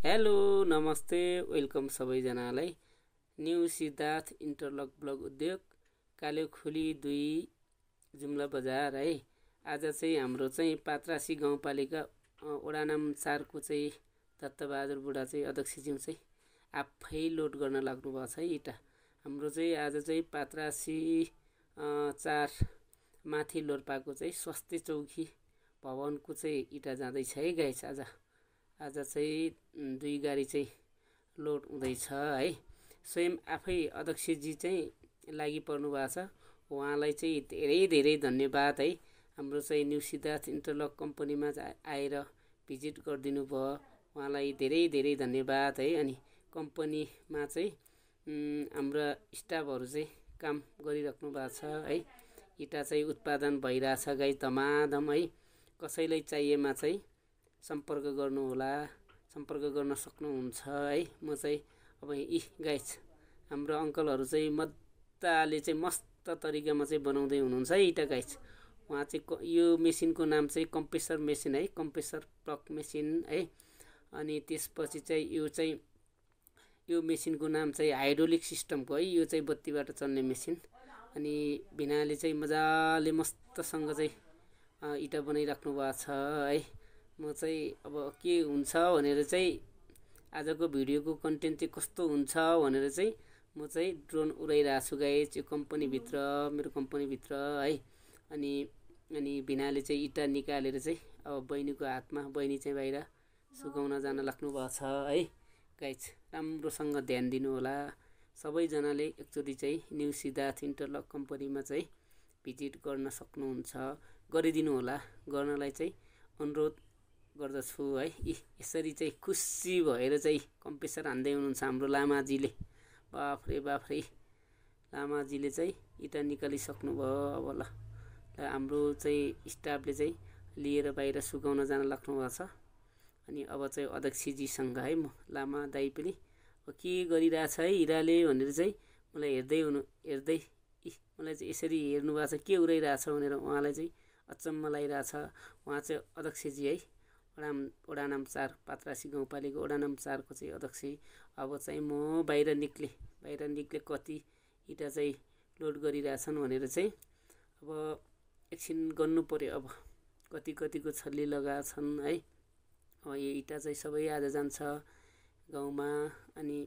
Hello नमस्ते welcome सबैजनालाई। New Siddhartha interlock block उद्योग कालेखोली 2 जुम्ला बजार है। आज चाहिँ हाम्रो चाहिँ पात्रासी गाउँपालिका वडा नम्बर 4 को चाहिँ दत्तबहादुर बुढा चाहिँ अध्यक्षज्यू चाहिँ आफै लोड गर्न लाग्नु भएको छ है। इटा हाम्रो चाहिँ आज चाहिँ पात्रासी 4 माथि लोरपाको चाहिँ स्वास्थ्य चौकी भवनको चाहिँ इटा जाँदैछ है गाइस। आज चाहिँ 2 गाडी चाहिँ लोड हुँदैछ है। स्वयं आफै अध्यक्षजी चाहिँ लागि पर्नु भएको छ। उहाँलाई चाहिँ धेरै धेरै धन्यवाद है। हाम्रो चाहिँ न्यू सिद्धार्थ इन्टरलक कम्पनीमा आएर भिजिट गरिदिनु भयो, उहाँलाई धेरै धेरै धन्यवाद है। अनि कम्पनीमा चाहिँ हाम्रा स्टाफहरू चाहिँ काम गरिराख्नु भएको छ है। इटा चाहिँ उत्पादन भइरहेछ गाइस धमाधम है। कसैलाई चाहिएमा चाहिँ सम्पर्क गर्नु होला, सम्पर्क गर्न सक्नुहुन्छ है। म चाहिँ अब यी गाइस हाम्रो अंकलहरू चाहिँ मजाले चाहिँ मस्त तरिकामा चाहिँ बनाउँदै हुनुहुन्छ है इटा गाइस। उहाँ चाहिँ यो मेसिनको नाम चाहिँ कम्प्रेसर मेसिन है, कम्प्रेसर प्लग मेसिन है। अनि त्यसपछि चाहिँ यो मेसिनको नाम चाहिँ हाइड्रोलिक सिस्टमको है। यो चाहिँ बत्तीबाट चल्ने मेसिन। अनि भिनाले चाहिँ मजाले मस्तसँग चाहिँ इटा बनाइराख्नु भएको छ है। म चाहिँ अब के हुन्छ भनेर चाहिँ आजको भिडियोको कन्टेन्ट चाहिँ कस्तो हुन्छ भनेर चाहिँ म चाहिँ ड्रोन उडाइरहेको छु गाइस यो कम्पनीभित्र, मेरो कम्पनीभित्र है। अनि भिनाले चाहिँ इटा निकालेर चाहिँ अब बहिनीको हातमा, बहिनी चाहिँ बाहिर सुकाउन जान लाग्नु भएको छ है गाइस। राम्रोसँग ध्यान दिनु होला सबैजनाले। एकचोटि चाहिँ न्यू सिद्धार्थ इन्टरलक कम्पनीमा चाहिँ भिजिट गर्न सक्नुहुन्छ, गरिदिनु होला, गर्नलाई चाहिँ अनुरोध गर्दछु है। यसरी चाहिँ खुसी भएर चाहिँ कम्प्रेसर हान्दै हुनुहुन्छ हाम्रो लामाजीले। बाफ्रे लामाजीले चाहिँ इटा निकालिसक्नु भयो। अब ल हाम्रो चाहिँ स्टाफले चाहिँ लिएर बाहिर सुकाउन जान लाग्नु भएको छ। अनि अब चाहिँ अध्यक्षजीसँग है म लामा दाइ पनि के गरिरहेछ है हिराले भनेर चाहिँ मलाई हेर्दै मलाई चाहिँ यसरी हेर्नु भएको छ, के उडाइरहेछ भनेर उहाँलाई चाहिँ अचम्म लागिरहेछ। उहाँ चाहिँ अध्यक्षजी है, वडा नम्बर 4 पात्रासी गाउँपालिका वडा नम्बर 4 को चाहिँ अध्यक्ष। अब चाहिँ म बाहिर निक्ले कति इटा चाहिँ लोड गरिरहेछन् भनेर चाहिँ अब एकछिन गर्नु पर्यो। अब कतिको छल्ली लगाछन् है। अब यो इटा चाहिँ सबै आज जान्छ गाउँमा। अनि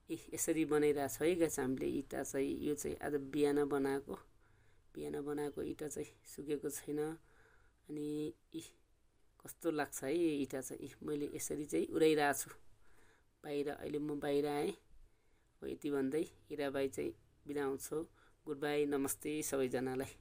यसरी बनाइरहेछ है गाइस हामीले इटा चाहिँ। यो चाहिँ आज बिहान बनाएको इटा चाहिँ सुकेको छैन। अनि कस्तो लाग्छ है इटा चाहिँ। मैले यसरी चाहिँ उडाइरहेको छु बाहिर। अहिले म बाहिर आएँ। अब यति भन्दै हिराबाई चाहिँ बिदा हुन्छु। गुड बाई, नमस्ते सबैजनालाई।